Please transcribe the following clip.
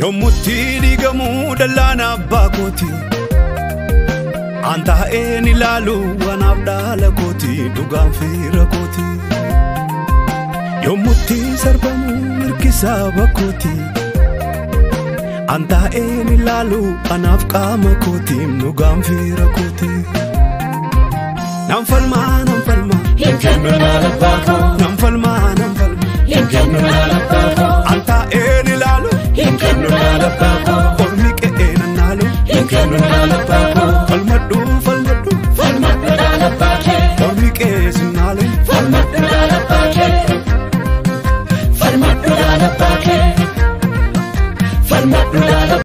Yommutti diigamuu dallaan abbaa kooti. An taa'een ilaalu anaaf dhaala kooti dhugaan fira kooti. Yommutti sarbamu mirgi saba kooti. An taa'een ilaalu anaaf qaama kooti dhugaan fira kooti. Nan falmaa nan falmaa. Hin kennu dhaala abbaa koo. Nan falmaa nan falmaa. Hin kennu dhaala abbaa koo. An taa'een ilaalu. Hin kennu dhaala abbaa koo. Ormi qe'ee nan naalu. Hin kennu dhaala abbaa koo. Falmadhu falmadhu. Falmadhu dhaala abbaa kee. Ormi qe'ee sinnaalu. Falmadhu dhaala abbaa kee. Falmadhu dhaala abbaa kee. Falmadhu dhaala.